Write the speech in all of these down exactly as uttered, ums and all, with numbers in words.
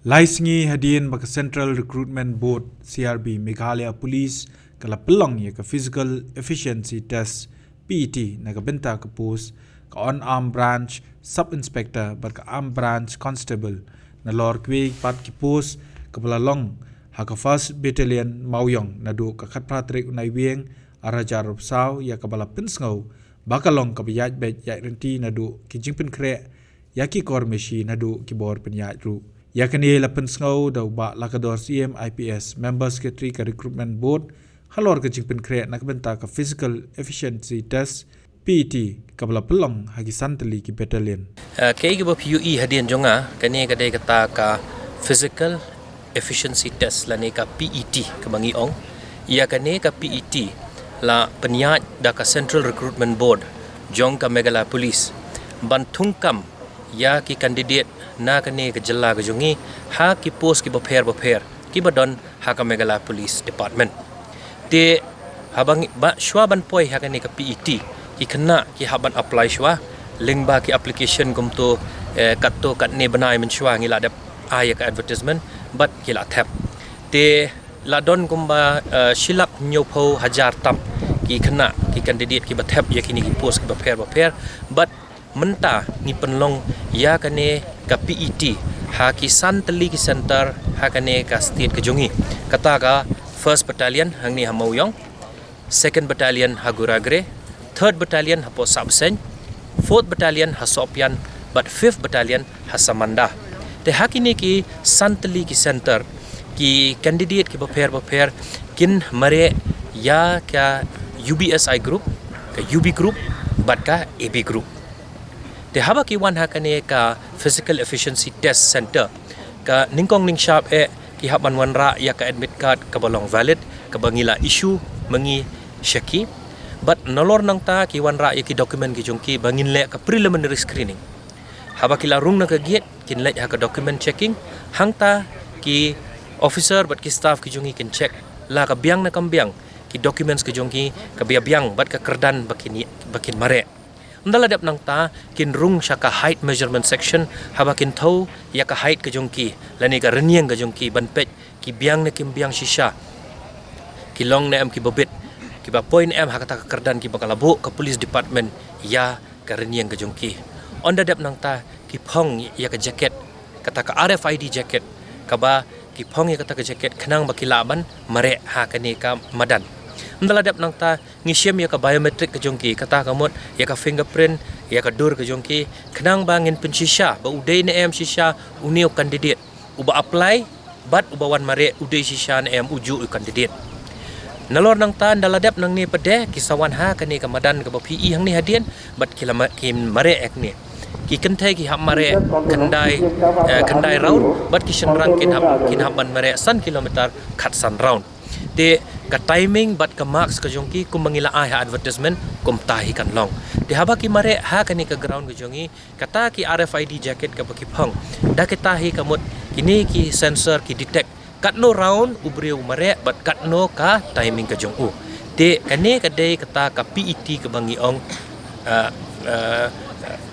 Lai sngi hadien ba ka Central Recruitment Board, C R B, Meghalaya Police ka la pynlong ïa ka Physical Efficiency Test, P E T, na ka bynta ka post ka Unarmed Branch Sub Inspector bad ka Armed Branch Constable, nalor kiwei pat ki post kaba la long ha ka First Battalion Mawïong naduh ka khatphra tarik u Naiwieng arhajar arphew saw, ïa kaba la pynsngew ba ka long kaba ïaid beit ïaid ryntih naduh ki jingpynkhreh ïa ki kor mashi naduh ki bor pynïaid ruh. Ïa kane la pynsngew da u Bah Lakador Syiem, I P S, Member Secretary ka Recruitment Board, halor ka jingpynkhreh na ka bynta ka Physical Efficiency Test, P E T, kaba la pynlong ha ki san tylli ki battalion. Uh, kaei kaba phi ïohi hadien jong nga, kane ka dei kata ka Physical Efficiency Test lane ka P E T kaba ngi ong. Ïa kane ka P E T la pynïaid da ka Central Recruitment Board jong ka Meghalaya Police ban thungkam ïa ki candidate na kane ka jylla ka jong ngi ha ki post kiba pher bapher kiba don ha ka Meghalaya Police Department. Te haba ngi, ba, shuwa ban poi ha kane ka P E T, ki khynnah ki hap ban apply shuwa lyngba ki application kumto, eh, katto katne bnai mynshuwa ngi la dep ai ïa ka advertisement bad ki la thep. Te la don kumba, eh, shi lak hynñiewphew hajar tam ki khynnah ki candidate kiba thep ïa kine ki post kiba pher bapher bad mynta ngi pynlong ïa kane ka P E T ha ki san tylli ki center ha kane ka state ka jong ngi. Kata ka First Battalion hangne ha Mawïong, Second Battalion ha Guragre, Third Battalion hapoh Sahbseiñ, Fourth Battalion ha Sohpian bad Fifth Battalion ha Samanda. Te ha kine ki san tylli ki center, ki candidate kiba pher bapher kin mareh ïa ka U B S I group, ka U B group bad ka A B group. Te haba ki wan ha kane ka Physical Efficiency Test Center, ka nyngkong nyngshap eh ki hap ban wanrah ïa ka admit card kaba long valid, kaba ngi la issue ma ngi sha ki. Bad nalor nangta ki wanrah ïa ki document ki jong ki ba ngin leh ka preliminary screening. Haba ki la rung na ka gate, kin leit ha ka document checking, hangta ki officer bad ki staff ki jong ngi kin check la ka biang ne kam biang ki documents ki jong ki, kaba biang bad ka kyrdan ba kin, ba kin mareh. Ynda la dep nangta kin rung sha ka height measurement section, haba kin thew ïa ka height ka jong ki lane ka rynïeng ka jong ki ban peit ki biang ne kim biang shisha, ki long ne em kiba bit, kiba poi ne em ha kata ka kyrdan kiba ka la buh ka police department ïa ka rynïeng ka jong ki. Ynda dep nangta ki phong ïa ka jacket, kata ka R F I D jacket, kaba ki phong ïa kata ka jacket khnang ba ki lah ban mareh ha kane ka madan. Ynda la dep nangta ngi shim ïa ka biometric ka jong ki, kata ka mut ïa ka fingerprint, ïa ka dur ka jong ki, khnang ba ngin pynshisha ba u dei ne em shisha une u candidate uba apply bad uba wan mareh u dei shisha ne em ujuh u candidate. Nalor nangta ynda la dep nangne pat de ki sa wan ha kane ka madan kaba phi i hangne hadien bad ki la ma-, ki mareh hangne. Ki kynthei ki hap mareh khyndai, eh, khyndai round bad ki shynrang kin hap, kin hap ban mareh san kilometer khatsan round. Te ka timing bad ka marks ka jong ki kumba ngi la ai ha advertisement kumta hi kan long. Te haba ki mareh ha kane ka ground ka jong ngi, kata ki R F I D jacket kaba ki phong, da kita hi ka mut kine ki sensor ki detect katno round u briew u mareh bad katno ka timing ka jong u. Te kane ka dei kata ka P E T kaba ngi ong, ah, ah,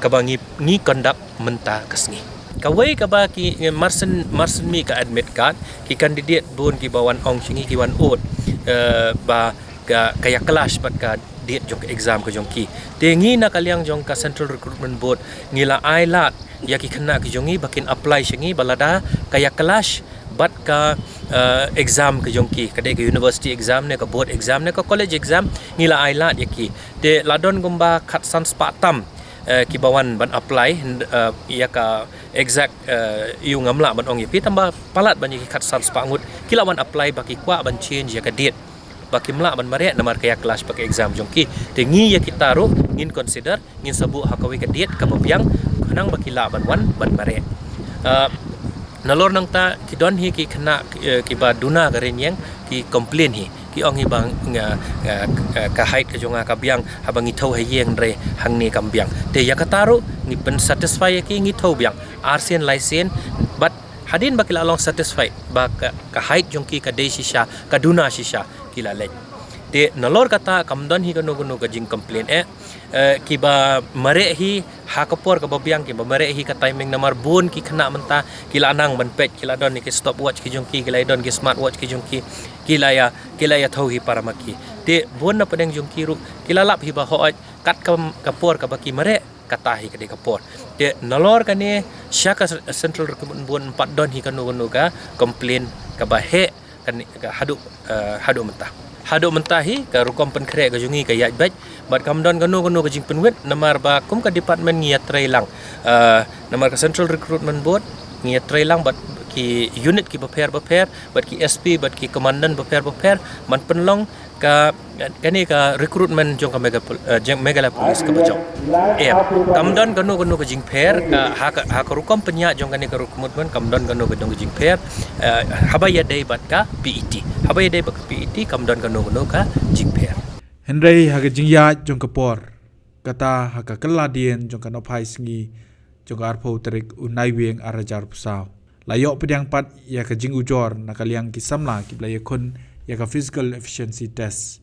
kaba ngi, ngi conduct mynta ka sngi. Kawei kaba ki, eh, marsien, marsien mih ka admit card, ki candidate bun kiba wan ong sha ngi, ki wan ud, eh, ba ka, ka ïa clash bad ka date jong ka exam ka jong ki. Te ngi na ka liang jong ka Central Recruitment Board ngi la ai lad ïa ki khynnah ki jong ngi ba kin apply sha ngi ba lada ka ïa clash bad ka, eh, exam ka jong ki, ka dei ka university exam ne ka board exam ne ka college exam, ngi la ai lad ïa ki. Te la don kumba khatsan spah tam, eh, kiba wan ban apply, eh, ïa ka exact, eh, ïa u ngam lah ban ong ïa phi, tangba palat ban ïa ki khatsan spah ngut ki la wan apply ba ki kwah ban change ïa ka date, ba kim lah ban mareh namar ka ïa clash bad ka exam jong ki. Te ngi ïa kita ruh ngin consider, ngin sa buh ha kawei ka date kaba biang khnang ba ki lah ban wan ban mareh. Ah, nalor nangta ki don hi ki khynnah, eh, kiba duna ka rynïeng, ki complain hi, ki ong hi ba nga, nga, nga, ka height ka jong nga ka biang haba ngi thew ha ïing, hynrei hangne kam biang. Te ïa kata ruh ngi pyn satisfy ïa ki, ngi thew biang arsien laisien bad hadien ba ki la long satisfied ba ka, ka height jong ki ka dei shisha, ka duna shisha, ki la leit. Te nalor kata kam don hi kano kano ka jing complain eh. Eh, kiba mareh hi ha ka por kaba biang, kiba mareh hi ka timing, namar bun ki khynnah mynta ki la nang ban peit, ki la don ki stopwatch ki jong ki, ki la don ki smartwatch ki jong ki, ki la ïa, ki la ïa thaw hi para ma ki. Te bun na pdeng jong ki ruh ki la lap hi ba hooid kat ka, ka por kaba ki mareh, kata hi ka dei ka por. Te nalor kane, sha ka Central Recruitment Board ym pat don hi kano kano ka complain kaba heh kane, ka haduh, eh, haduh mynta. Haduh mynta hi ka rukom pynkhreh ka jong ngi ka ïaid beit, bad kam don kano kano ka jingpynwit, namar ba kum ka department ngi ïatrei lang. Eh, namar ka Central Recruitment Board ngi ïatrei lang bad ki unit kiba pher ba pher, bad ki S P, bad ki commandant ba pher ba pher, ban pynlong ka, kane ka recruitment jong ka Mega Pol-, eh, jong Meghalaya Police kaba jop. Em, kam don kano kano ka jingpher, ka, ha ka, ha ka rukom pynïaid jong kane ka recruitment, kam don kano kano ka jingpher, eh, haba ïadei bad ka P E T. Haba ïadei bad ka P E T, kam don kano kano ka jingpher. Hynrei ha ka jingïaid jong ka por, kata ha ka kylla dien jong ka nongphai sngi jong ka arphew tarik u Naiwieng arhajar arphew saw, la ïoh pdiang pat ïa ka jingujor na ka liang ki samla kiba la ïakhun ïa ka physical efficiency test.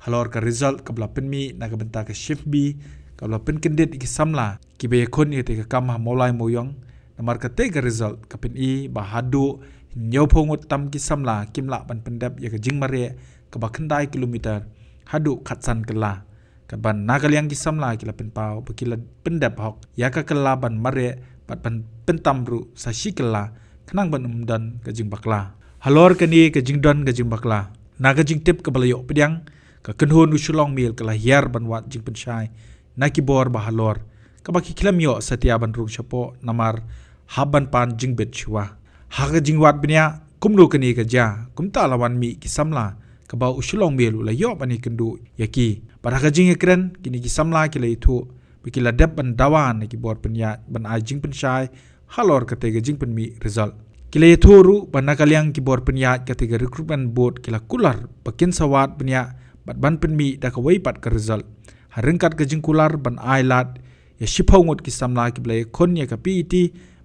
Halor ka result kaba la pynmih na ka bynta ka shift B, kaba la pynkyndit ïa ki samla kiba ïakhun ïa kata ka kam ha Mawlai Mawiong, namar kata ka result ka pyni ba haduh hynñiewphew ngut tam ki samla kim lah ban pyndep ïa ka jingmareh kaba khyndai kilometer haduh khatsan kylla. Katba na ka liang ki samla ki la pynpaw ba ki la pyndep hok ïa ka kylla ban mareh bad ban pyntam ruh sa shi kylla, khnang ban ym don ka jingbakla. Halor kane ka jingdon ka jingbakla, na ka jingtip kaba la ïoh pdiang, ka kynhun u Shillong Mail ka la hiar ban wad jingpynshai na ki bor ba halor, kaba ki khlem ïoh satia ban rung shapoh namar hap ban pan jingbit shuwa. Ha ka jingwad bniah, kumno kane ka jia, kumta la wan mih ki samla, kaba u Shillong Mail u la ïoh ban ïakynduh ïa ki. Bad ha ka jingïakren, kine ki samla ki la ïathuh ba ki la dep ban dawa na ki bor pynïaid ban ai jingpynshai halor kata ka jingpynmih result. Ki la ïathuh ruh ba na ka liang ki bor pynïaid kata ka recruitment board ki la kular ba kin sa wad bniah bad ban pynmih da kawei pat ka result. Ha ryngkat ka jingkular ban ai lad ïa shiphew ngut ki samla kiba la ïakhun ïa ka P E T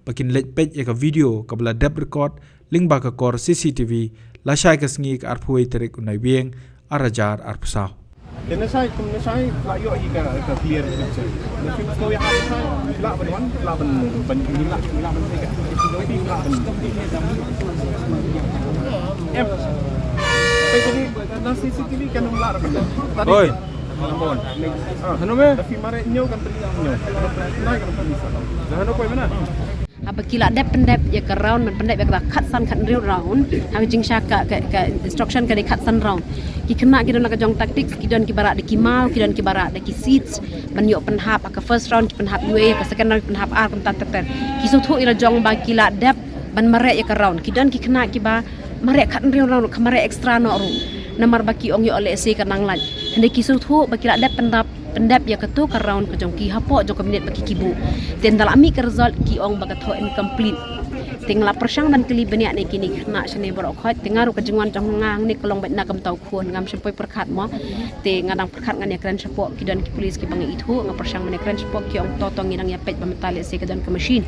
ba kin leit peit ïa ka video kaba la dep record lyngba ka kor C C T V lashai ka sngi ka arphew wei tarik u Naiwieng arhajar arphew saw. Te nashai, kum nashai la ïoh hi ka, ka clear picture. Na phi sngewthuh ïa ka nashai, la ban wan, la ban, ban, la, la ban, la ban. Em. Te jadi na C C T V kan ym lah ban. Tadi. Oi. Hano me? Tapi mare nyo kan tadi nyo. Nai kan tadi. Hano koi mana? Haba ki la dep pyndep ïa ka round, ban pyndep ïa ka khatsan khathynriew round. Ha ka jingshah ka, ka, ka instruction ka dei khatsan round. Ki khynnah ki don la ka jong tactics, ki don kiba rah da ki maw, ki don kiba rah da ki seeds. Ban ïoh pynhap, ha ka first round ki pynhap wei, ha ka second round ki pynhap ar, kumta ter ter. Ki sngewthuh ïa la jong ba ki la dep ban mareh ïa ka round. Ki don ki khynnah kiba mareh khathynriew round, ka mareh extra noh ruh. Namar ba ki ong ïoh lehse ka nang lait. Hynrei ki sngewthuh ba ki la dep pyndep, pyndep ïa kato ka round ka jong ki hapoh jong ka minit ba ki ki buh. Te ynda la mih ka result ki ong ba ka thoh incomplete. Te nga la pyrshang ban kylli bniah ne kine ki khynnah shane baroh khoit. Te nga ruh ka jingwan jong nga hangne ka long beit na ka bynta u khun, ngam shym poi pyrkhat mo. Te nga dang pyrkhat ngan ïakren shapoh ki don ki police kiba nga ithuh, nga pyrshang ban ïakren shapoh ki ong to to ngi dang ïa peit ba mynta lehse ka don ka machine.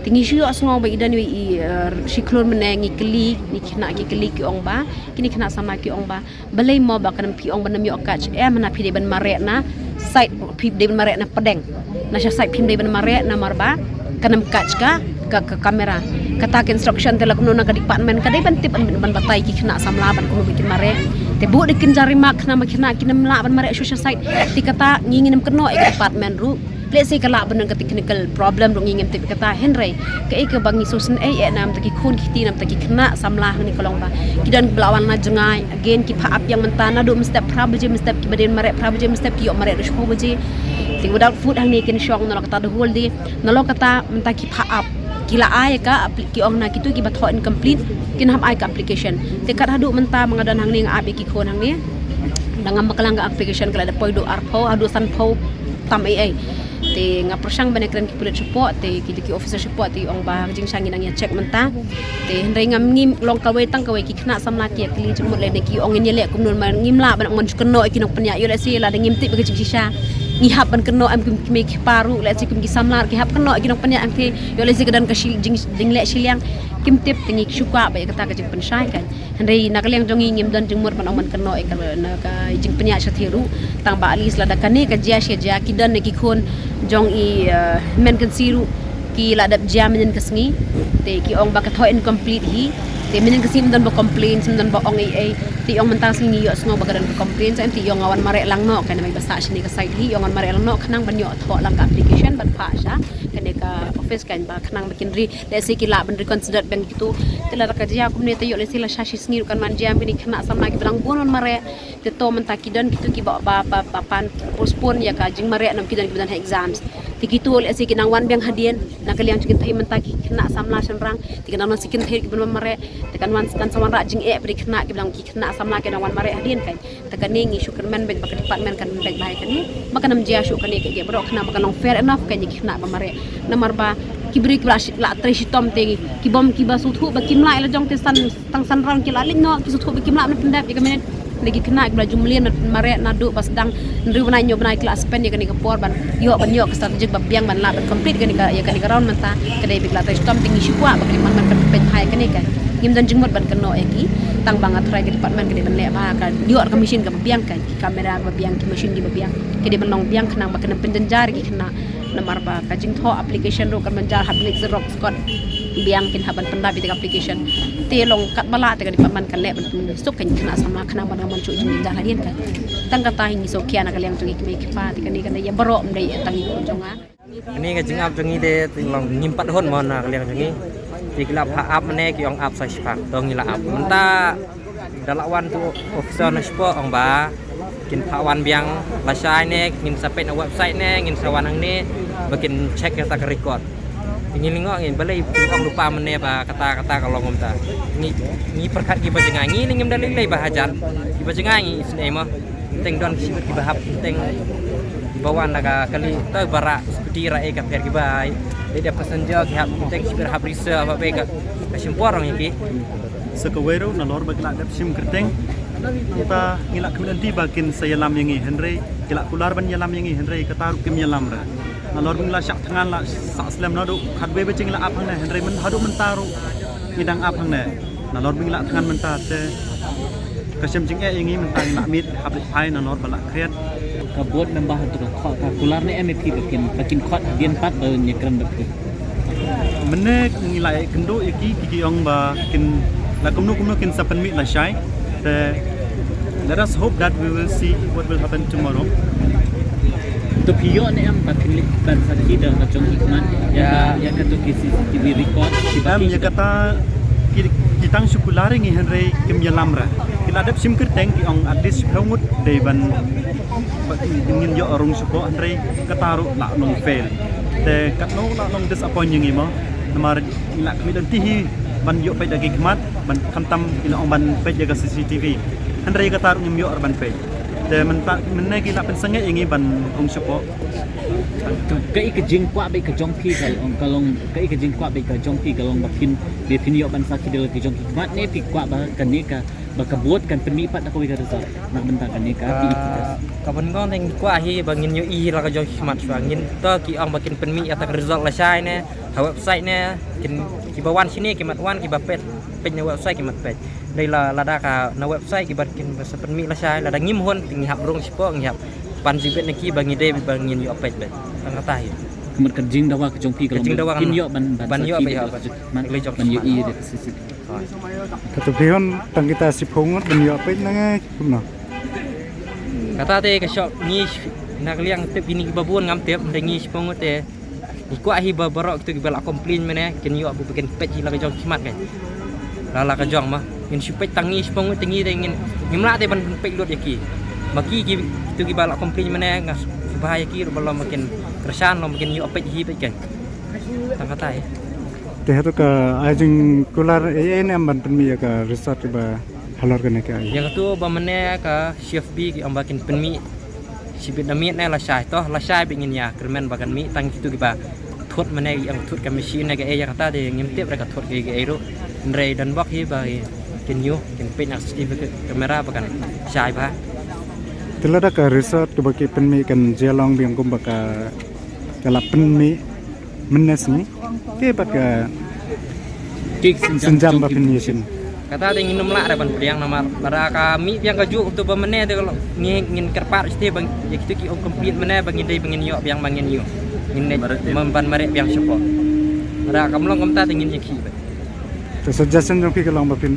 Te ngi shu ïohsngew ba i don i, eh, shi khlur mynne ngi kylli, ngi khynnah ki kylli ki ong ba, kine khynnah samla ki ong ba, balei mo ba kan phi ong ban ym ïoh catch, eh, mynta phi dei ban mareh na side, phi dei ban mareh na pdeng. Na sha side phim dei ban mareh namar ba kan ym catch ka, ka, ka camera. Kata ka instruction te la kumno na ka department ka dei ban tip ban, ban batai ki khynnah samla ban kumno ba kin mareh. Te buh dei kin jari mak khynnah ma khynnah kin ym lah ban mareh shu sha side. Te kata ngi ngin ym kynnoh ïa ka department ruh. Lehse ka lah ban don ka technical problem ruh ngi ngim tip kata, hynrei kaei kaba ngi sngewsynei eh namar ki khun ki kti namar ki khynnah samla hangne ka long ba ki don ba la wan na jngai, again ki phah ap ïa mynta naduh mynstep phra baje, mynstep kiba dei mareh phra baje, mynstep ki ïoh mareh da shiphew baje. Te without food hangne kin shong nalor kata the whole day. Nalor kata mynta ki phah ap, ki la ai ka appli-, ki ong na kito kiba thoh incomplete kin hap ai ka application. Te kat haduh mynta ma nga don hangne nga ap ïa ki khun hangne. Da ngam bakla ka application ka la da poi duh arphew haduh sanphew tam ei ei. Te nga pyrshang ban ïakren ki pulit shapoh, te kito ki officer shapoh te ong ba ka jingshang ngi dang ïa check mynta. Te hynrei ngam, ngim long kawei tang kawei ki khynnah samla ki ïa kylli jingmut lane ki ong ngin ïa leh kumno, ma ngim lah ban mon shu kynnoh ïa ki nongpynïaid, ïoh lehse lada ngim tip ïa ka jingshisha. Ngi hap ban kynnoh em kum ki mei ki pa ruh, lehse kum ki samla ki hap kynnoh ki nongpynïaid, em ki ïoh lehse ka don ka shi-, jing, jingleh shiliang, kim tip, te ngi shu kwah ba ïa kata ka jingpynshai kan. Hynrei na ka liang jong ngi ngim don jingmut ban ong ban kynnoh ïa ka, na ka jingpynïaid shathie ruh, tang ba at least lada kane ka jia shi jia, ki don ne ki khun jong i, eh, men kan si ruh ki la dep jia mynnin ka sngi, te ki ong ba ka thoh incomplete hi. Te mynnin ka sngi ym don ba complain, ym don ba ong ei ei. Te ong mynta sngi ngi ïohsngew ba ka don ka complain, sa em te ong nga wan mareh lang noh, kan, namar ba sah shane ka site hi, ong wan mareh lang noh khnang ban ïoh thoh lang ka application ban phah sha kane ka office, kan, ba khnang ba kin re, lehse ki lah ban reconsider biang kito. Te lada ka jia kumne te ïoh lehse lashai shi sngi ruh kan wan jia, kine ki khynnah samla kiba dang bun wan mareh. Te to mynta ki don kito kiba, ba, ba, ba pan postpone ïa ka jingmareh, namar ki don kiba don ha exams. Te kito lehse ki nang wan biang hadien, na ka liang jong ki, te mynta ki khynnah samla shynrang te ki nang don shi kynthei kiba wan mareh. Te kan wan, kan sa wanrah jingeh pat ïa ki khynnah kiba dang, ki khynnah samla ki nang wan mareh hadien, kan. Te kane ngi shu kyrmen beit ba ka department kan beit bha ïa kane, ba kan ym jia shuh kane kaei kaei baroh, khnang ba kan long fair enough, kan, ïa ki khynnah ba mareh. Namar ba ki briew kiba la shi-, la trei shitom te ki bym, kiba sngewthuh ba kim lah ïa la jong te san, tang san round ki la leit noh, ki sngewthuh ba kim lah ban pyndep ïa ka minit. Lada ki khynnah kiba la ju mlien ban pynmareh naduh ba sdang, hynriew bnai hynñiew bnai ki la spend ïa kane ka por ban ïoh, ban ïoh ka strategic ba biang ban lah ban complete kane ka, ïa kane ka round mynta. Ka dei ba ki la trei shitom, te ngi shu kwah ba ka department kan peit bha ïa kane, kan. Ngim don jingmut ban kynnoh ïa ki, tang ba nga tharai ka department ka dei ban leh bha, ka ïoh ka machine kaba biang, kan, ki camera kaba biang, ki machine kiba biang, ka dei ban long biang khnang ba kan ym pynjynjar ïa ki khynnah. Namar ba ka jingthoh application ruh kan ym jia, hap leit xerox kot biang, kin hap ban pyndap ïa ka application. Te long katba lah te ka department kan leh ban pynsuk ïa ki khynnah samla khnang ba kan ym shu jynjar hadien, kan. Tang kata hi ngi sngewkhia na ka liang jong ngi ki mei ki pa, te kane kan ïa baroh, ym dei tang ïa ki jong nga. Kane ka jingap jong ngi te, te long ngim pat hun mo na ka liang jong ngi. Te ki la phah ap mynne, ki ong ap sa shiphang, to ngi la ap. Mynta da la wan tu officer na shipor, ong ba kin phah wan biang lashai ne, ngin sa peit na website ne, ngin sa wan hangne ba kin check kata ka record. Te ngi lyngngoh, ngin balei kin ong lypa mynne ba kata, kata ka long kumta. Ngi, ngi pyrkhat kiba jngai, ngi ne ngim da lei lei ba hajan. Kiba jngai ngi isynei mo. Teng don shibit kiba hap, teng kiba wan na ka kali, to ba rah scooty rah ei ka pher, kiba ai leit da passenger ki hap, teng shibit hap reserve ba bei ka, ka shim por ong ïa ki. Sa kawei ruh nalor ba ki la dep shim kyrteng, nangta ngi la khmih lynti ba kin sa ïalam ïa ngi, hynrei ki la kular ban ïalam ïa ngi, hynrei kata ruh kim ïalam re. Nalor ba ngi la shah thngan, la sah slem naduh khatwei baje ngi la ap hangne, hynrei myn, haduh mynta ruh ngi dang ap hangne. Nalor ba ngi la thngan mynta te ka shem jingeh ïa ngi, mynta ngi la miet hap leit phai nalor ba la khriat. Ka board member ha tu ka khot, ka kular ne em ïa phi ba kin, ba kin khot hadien pat ba ngi kren bad phi? Mynne ngi la ïakynduh ïa ki, ki, ki ong ba kin, la kumno kumno kin sa pynmih lashai. Te let us hope that we will see what will happen tomorrow. To phi ïoh ne em ba phin leit ban sakhi da ka jong ki khmat ïa, ïa ka, ïa ka to ki C C T V record, ki ba, em, ki ïa kata ki, ki tang shu kular ïa ngi, hynrei kim ïalam re. Ki la dep shim kyrteng, ki ong at least shiphew ngut dei ban, ba ngin ïoh rung shapoh, hynrei kata ruh la long fail. Te katno la long disappoint ïa ngi mo, namar ngi la khmih lynti hi ban ïoh peit da ki khmat, ban, khamtam ki la ong ban peit ïa ka C C T V, hynrei kata ruh ngim ïoh re ban peit. Te mynta mynne ki la pynsangeh ïa ngi ban rung shapoh. Ka, kaei ka jingkwah beit ka jong phi ka long, ka long, kaei ka jingkwah beit ka jong phi ka long ba phin, ba phin ïoh ban sakhi da la ka jong ki khmat ne phi kwah ba kane ka, ba ka board kan pynmih pat da kawei ka result na ka bynta kane ka, ka P E T test? Ka ban kong te ngi kwah hi ba ngin ïohi hi la ka jong ki khmat shuwa, ngin, to ki ong ba kin pynmih ïa ta ka result lashai ne ha website ne, kin, kiba wan shane ki mat wan, kiba peit, peit na website ki mat peit. Dei la, lada ka na website kiba kin ba sa pynmih lashai, lada ngim hun te ngi hap rung shapoh, ngi hap pan jingpeit na ki ba ngi dei ba ngin ïoh peit beit. Tang kata hi. Ka mut ka jingdawa ka jong phi ka long ba phin ïoh ban, ban ïoh sakhi beit, ban, ban ïohi da ka C C T V. Hooid. Kato phi hun tang kita shiphew ngut ban ïoh peit na ngi kumno? Kata te ka shop ngi na ka liang tip kine kiba bun ngam tip, hynrei ngi shiphew ngut te ngi kwah hi ba baroh kito kiba la complain mynne kin ïoh ba kin peit hi la ka jong ki khmat, kan. La, la ka jong ma ngin shu peit tang ngi shiphew ngut te ngi te ngin, ngim lah te ban peit lut ïa ki. Ma ki, ki, kito kiba la complain mynne nga sngewbha ïa ki ruh ba long ba kin kyrshan, long ba kin ïoh peit hi peit, kan. Tang kata hi. Te hato ka ai jingkular ei ei ne em ban pynmih ïa ka result ba halor kane ka? Ïa kato ba mynne ka C F B ki ong ba kin pynmih shibit na miet ne lashai, to lashai beit ngin ïa kyrmen ba kan mih, tang kito kiba thut mynne ki ong thut ka machine ne kaei, ïa kata te ngim tip re ka thut kaei kaei ruh. Hynrei don bok hi ba kin ïoh, kin peit na C C T V camera ba kan shai bha. Lada ka result kaba ki pynmih kan jia long biang kumba ka, ka la pynmih mynne sngi, ki bad ka, ki synjam ba pynïashin. Kata te ngin ym lah re ban pdiang namar lada ka mih biang kajuh kumto ba mynne te ka long, ngi, ngin kyrpad shisha ba ïa kito ki ong complete mynne ba ngin dei ba ngin ïoh biang ba ngin ïoh. Ngin dei ban mareh biang shapoh. Lada kam long kumta te ngin ïakhih bad. Te suggestion jong phi ka long ba phin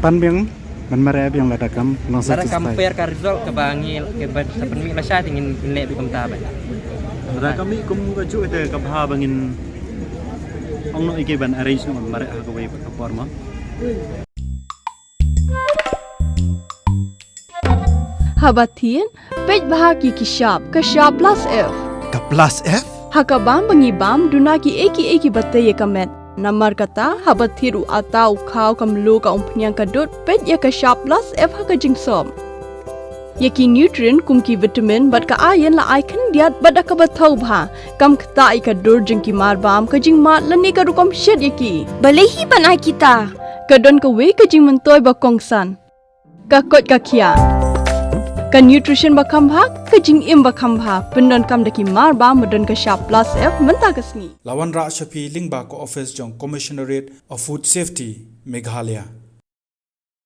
pan biang ban mareh biang lada kam long satisfy. Lada kam fair ka result kaba ngi, kaba sa pynmih lashai te ngin, ngin leh beit kumta bad. Lada ka mih kum kajuh te ka bha ba ngin ong noh ïa ki ban arrange noh ban mareh ha kawei pat ka por mo. Haba thied, peit bha ki ki shap, ka shap plus F. Ka plus F? Ha ka bam ba ngi bam, duna ki ei ki ei kiba tei ïa ka met. Namar kata, haba thied u atta u khaw ka mluh ka umphniang ka dud, peit ïa ka shap plus F ha ka jingsop. Ïa ki nutrient kum ki vitamin bad ka iron la ai khyndiat bad da kaba thaw bha. Kam ktah ïa ka dur jong ki mar bam, ka jingmad lane ka rukom shet ïa ki. Balei hi ban ai kita? Ka don kawei ka jingmyntoi ba kongsan. Ka koit ka khiah. Ka nutrition ba kham bha, ka jingim ba kham bha. Pyndonkam da ki mar bam ba don ka shap plus F mynta ka sngi. La wanrah sha phi lyngba ka office jong Commissionerate of Food Safety, Meghalaya.